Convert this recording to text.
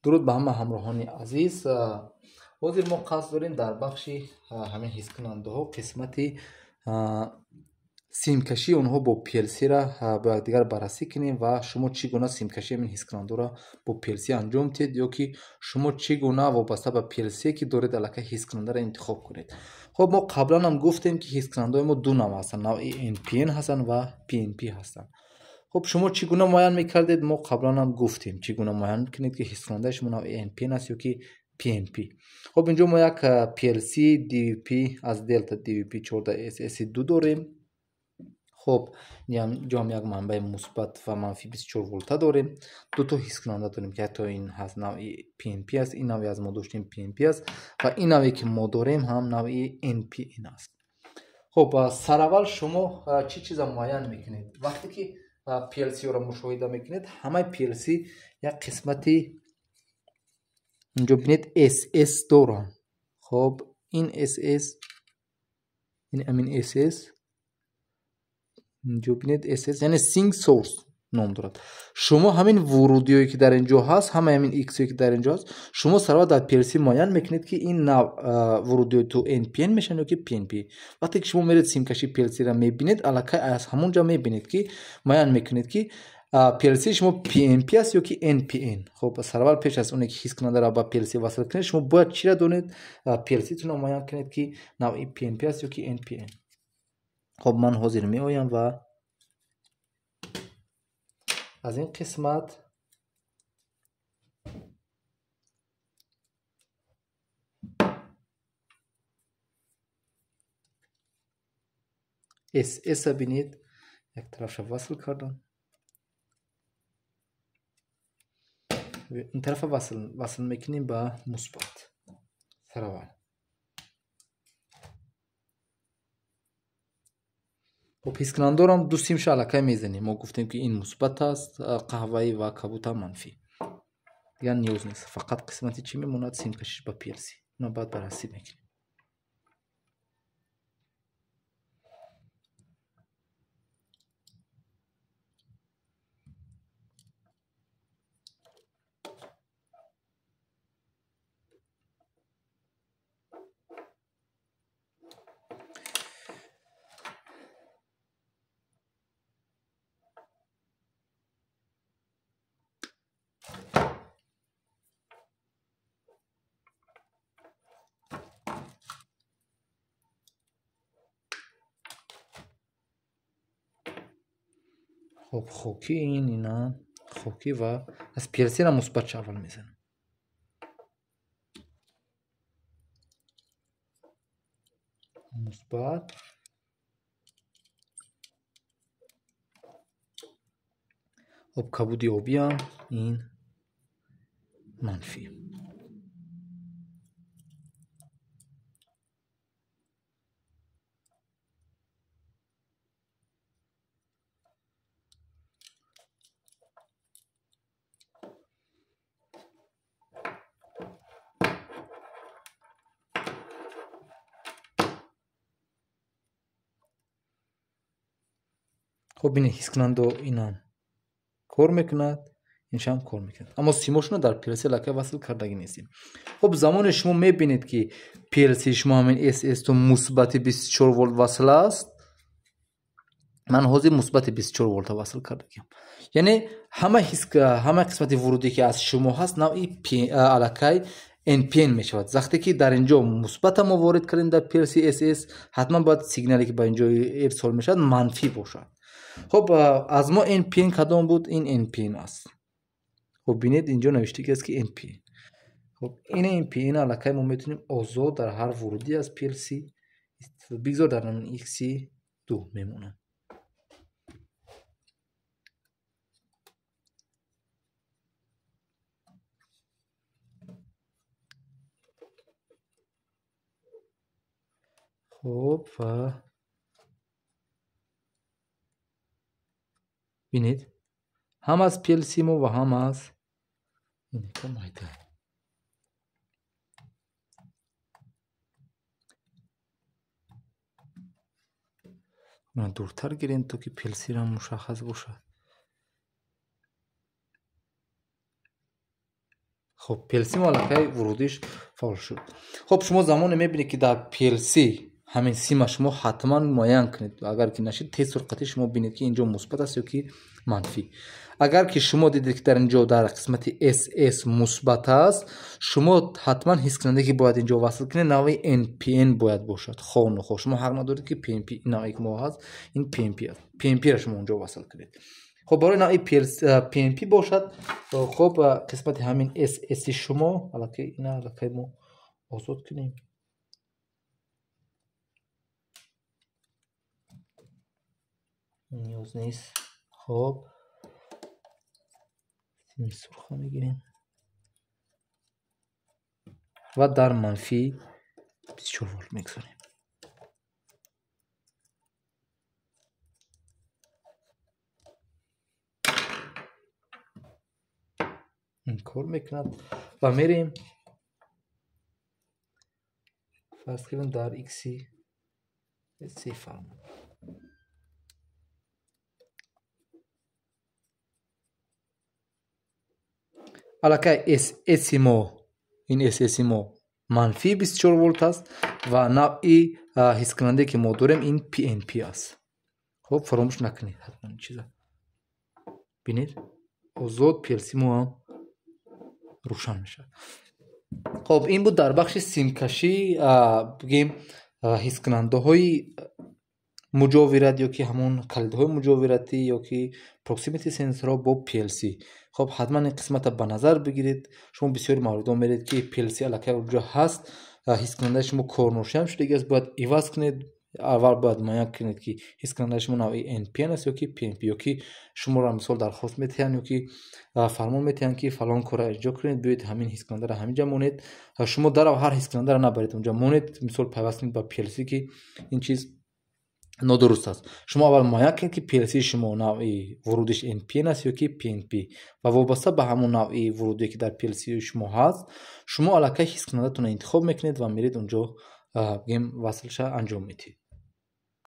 Дуруд ба ҳама ҳамроҳони азиз. Ҳозир мо қасд дорем дар бахши ҳамин ҳискунандаҳо қисмати симкашии онҳо бо PLC-ра бо якдигар баррасӣ кунем ва шумо чӣ гуна симкашии ҳамин ҳискунандаро бо PLC анҷом диҳед ё ки шумо чӣ гуна вобаста ба PLC ки доред аллакай ҳискунандаро интихоб кунед. Хоб, мо қаблан ҳам гуфтем, ки ҳискунандаҳои мо ду навъ ҳастанд: навъи NPN ҳастанд ва PNP ҳастанд. Хоб, шумо чӣ гуна муайян мекардед? Мо қаблан ҳам гуфтем, чӣ гуна муайян мекунед, ки ҳискунандаи шумо навъи NPN аст ё ки PNP. Хоб, инҷо мо як PLC DVP аз Delta DVP 14SS2 дорем. Хоб, инҷо ҳам як манбаи мусбат ва манфӣ 24 волта дорем. Дуто ҳискунанда дорем, ки ҳатто ин ҳаст навъи PNP аст, ин навъе аз мо доштем PNP аст ва ин навъе ки мо дорем ҳам навъи NPN аст. Хоб, сараввал шумо чӣ чиза муайян мекунед? Вақте ки PLC-ро мушоҳида мекунед, ҳамаи PLC як қисмати инҷо бинед SS доранд. Хоб, ин SS, ин ҳамин SS, инҷо бинед SS, яъне Sync Source ном дорад. Шумо ҳамин вурудиҳое ки дар инҷо ҳаст, ҳамаи ҳамин X-ое ки дар инҷо ҳаст, шумо сараввал дар PLC муайян мекунед, ки ин навъ вурудиҳои ту NPN мешаванд ё ки PNP. Вақте ки шумо меред симкаши PLC-ро мебинед, аллакай аз ҳамон ҷо мебинед, ки муайян мекунед, ки PLC шумо PNP аст ё ки NPN. Хоб, сараввал пеш аз оне ки ҳискунандаро ба PLC васл кунед, шумо бояд чиро донед? PLC-тонро муайян кунед, ки навъи PNP аст ё ки NPN. Хоб, ман ҳозир меоям ва аз ин қисмат SS-а бинед, як тарафша васл кардам, ин тарафа васл мекунем ба мусбат сараввал. Хоб, ҳискунандаорам ду симша аллакай мезанем. Мо гуфтем, ки ин мусбат аст, қаҳваӣ ва кабута манфӣ. Дигар ниёз нест, фақат қисмати чӣ мемонад? Симкашиш ба PLC. Ина баъд баррасӣ мекунем. Хоб, хокӣ ин, ина хокӣ ва аз PLC-ра мусбатша аввал мезанам. Мусбат. Хоб, кабуди обиам ин манфӣ. Хоб, бинед, ҳискунандо инам кор мекунад, иншам кор мекунад, аммо симошонро дар PLC аллакай васл кардагӣ нестем. Хоб, замоне шумо мебинед, ки PLC шумо ҳамин SS то мусбати 24 волт васл аст, ман ҳозир мусбати 24 волта васл кардагиам. Яъне ҳама қисмати вурудӣ ки аз шумо ҳаст, навъи аллакай NPN мешавад. Вақте ки дар инҷо мусбата мо ворид кардем дар PLC SS, ҳатман бояд сигнале ки ба инҷо ирсол мешавад манфӣ бошад. Хоб, аз мо NPN кадом буд? Ин NPN аст. Хоб, бинед, инҷо навиштагӣ аст, ки NPN. Хоб, ин NPN аллакай мо метавонем озод дар ҳар вурудӣ аз PLC бигзор дар X2 мемонад. Хоб, ва бинед, ҳам аз PLC мо ва ҳам аз майда. Дуртар гирем, то ки PLC-ра мушаххас бошад. Хоб, PLC мо аллакай вурудиш фаъол шуд. Хоб, шумо замоне мебинед, ки дар PLC ҳамин сима шумо ҳатман муайян кунед. Агар ки нашид, тез суръати шумо бинед, ки инҷо мусбат аст ё ки манфӣ. Агар ки шумо дидед, ки дар инҷо дар қисмати SS мусбат аст, шумо ҳатман ҳис кунанде, ки бояд инҷо васл кунед, навъи NPN бояд бошад. Хоҳ нохоҳ шумо ҳақ надоред, ки PNP, навъе ки мо ҳаст, ин PNP аст. PNP-ро шумо онҷо васл кунед. Хоб, барои навъи PNP бошад, хоб, қисмати ҳамин SS шумо аллакай ина аллакай мо озод кунем. Ниёз нест. Хоб, сими сурха мегирем ва дар манфӣ 24 волт мегузорем. Ин кор мекунад ва мерем, фарз кунем, дар икси се фармон. Аллакай SS мо, ин SS мо манфии 24 волт аст ва навъи ҳискунанде, ки мо дорем, ин PNP аст. Хоб, фаромӯш накунед ҳатман ин чиза. Бинед, озод PLC мо ҳам рӯшан мешавад. Хоб, ин буд дар бахши симкашӣ, бигем, ҳискунандаҳои муҷовират ё ки ҳамон калидҳои муҷовиратӣ ё ки proximity сенсорҳо бо PLC. Хоб, ҳатман ин қисмата ба назар бигиред. Шумо бисёри мавридҳо меред, ки PLC аллакай онҷо ҳаст, ҳискунандаи шумо корношоям шудагӣ аст, бояд иваз кунед. Аввал бояд муайян кунед, ки ҳискунандаи шумо навъи NPN аст ё ки PNP, ё ки шуморо мисол дархост метиҳанд ё ки фармон метиҳанд, ки фалон корро иҷро кунед, биёед ҳамин ҳискунандаро ҳамин ҷа монед. Шумо дарав ҳар ҳискунандаро набаред онҷа монед, мисол пайваст кунед ба PLC, ки ин чиз нодуруст аст. Шумо аввал муайян кунед, ки PLC шумо навъи вурудиш NPN аст ё ки PNP, ва вобаста ба ҳамон навъи вурудие, ки дар PLC шумо ҳаст, шумо аллакай ҳискунандатонро интихоб мекунед ва меред онҷо, бигем, васлша анҷом медиҳед.